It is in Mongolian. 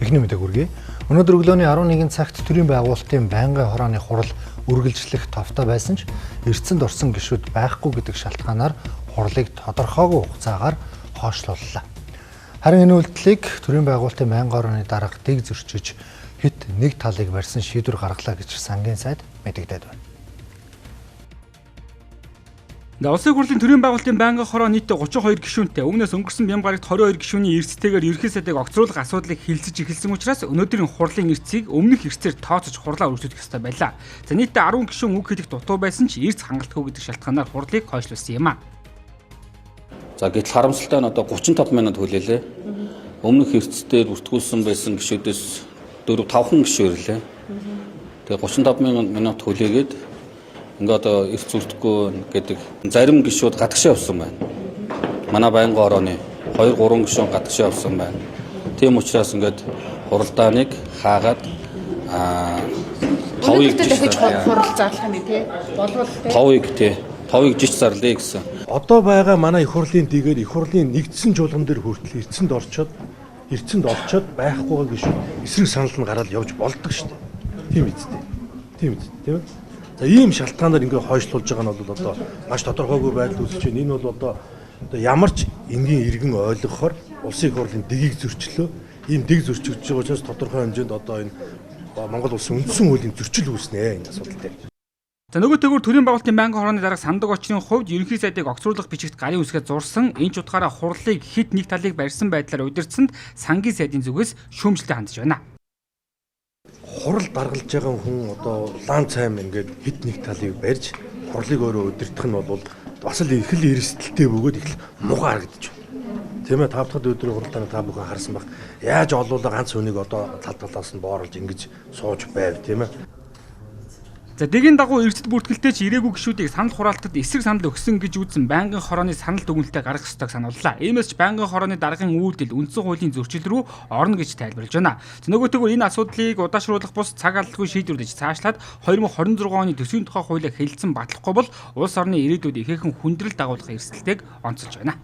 Эхний мэдээг хүргэе. Өнөөдөр өглөөний 11 цагт төрийн байгуулалтын байнгын хорооны хурал үргэлжлэх товтой байсан ч эрдэсэнд орсон гишүүд байхгүй гэдэг шалтгаанаар хурлыг тодорхойгүй хугацаагаар хойшлууллаа. Харин энэ үйлдэлийг төрийн байгуулалтын байнгын хорооны дарга дэг зөрчиж хэт нэг талыг барьсан шийдвэр гаргалаа гэж сангийн сайд мэдэгдээд байна. Улсын хурлын төрийн байгуулалтын байнгын хороо нийтдээ 32 гишүүнтэй. Өмнөөс өнгөрсөн бям гарагт 22 гишүүний эрсдэлтэйгээр ерөнхий сайдыг огцруулах асуудлыг хилцэж эхэлсэн учраас өнөөдрийн хурлын эрсийг өмнөх эрсээр тооцож хурлаа үргэлжлүүлэх ёстой байлаа. За нийтдээ 10 гишүүн үг хэлэх дутуу байсан ч эрс хангалтгүй гэдэг шалтгаанаар хурлыг хойшлуулсан юм а. За гэтэл харамсалтай нь одоо 35 минут хүлээлээ. Өмнөх эрсдэлээр бүртгүүлсэн байсан гишүүдээс 4 5хан гишүүн ирлээ. Тэгээ 35 минут хүлээгээд ингээ одоо эрс зүрдэхгүй гэдэг зарим гишүүд гадагшаа явсан байна. Манай байнгын хорооны 2 3 гишүүн гадагшаа явсан байна. Тийм учраас ингээд хуралдааныг хаагаад товыг дахиж хурал зарлах юм тий. Болвол тий. Товыг тий. Товыг жич зарлая гэсэн. Одоо байгаа манай их хурлын дэгээр их хурлын нэгдсэн чуулган дээр хүртэл эрдэсэнд орчоод байхгүйгаа гишүүд эсрэг санал нь гараад явж болдог шүү дээ. Тийм үстэй. Тийм үстэй, тийм ээ. За ийм шалтгаанаар ингээ хойшлуулж байгаа нь бол одоо маш тодорхойгүй байдал үүсэж байна. Энэ бол одоо ямар ч энгийн иргэн ойлгохоор улсын их хурлын дэгийг зөрчлөө. Ийм дэг зөрчигдөж байгаа учраас тодорхой хэмжээнд одоо энэ Монгол улсын үндсэн хуулийн зөрчил үүснэ энэ асуудал дээр. За нөгөө төгөр төрийн байгуулалтын байнгын хорооны дарга Сандаг очрын хувьд ерөнхий сайдыг огцруулах бичигт гарын үсгээ зурсан. Энэ ч утгаараа хурлыг хэт нэг талыг барьсан байдлаар удирдсанд сангийн сайдын зүгээс шүүмжлэлтэй хандж байна. Хурал даргалж байгаа хүн одоо улаан цайм ингээд хэт нэг талыг барьж хурлыг өөрөө удирдах нь бол бас л их л эрсдэлтэй бөгөөд их л муухай харагдаж байна. Тийм ээ, 5 дахь өдрийн хуралдааныг та бүхэн харсан байх. Яаж олуулаа ганц хүнийг одоо тал талаас нь боорлж ингэж сууж байв, тийм ээ. За дэгийн дагуу эрсдэл бүртгэлтэй ч ирээгүй гишүүдийг санал хураалтад эсрэг санал өгсөн гэж үзэн байнгын хорооны санал дүгнэлтээ гаргах ёстойг санууллаа. Иймээс ч байнгын хорооны даргын үйлдэл үндсэн хуулийн зөрчил рүү орно гэж тайлбарлаж байна. За нөгөө төгөр энэ асуудлыг удаашруулах бус цаг алдалгүй шийдвэрлэж цаашлаад 2026 оны төсвийн тухай хуулийг хэлэлцэн батлахгүй бол улс орны ирээдүйд ихээхэн хүндрэл дагуулах эрсдэлтэйг онцолж байна.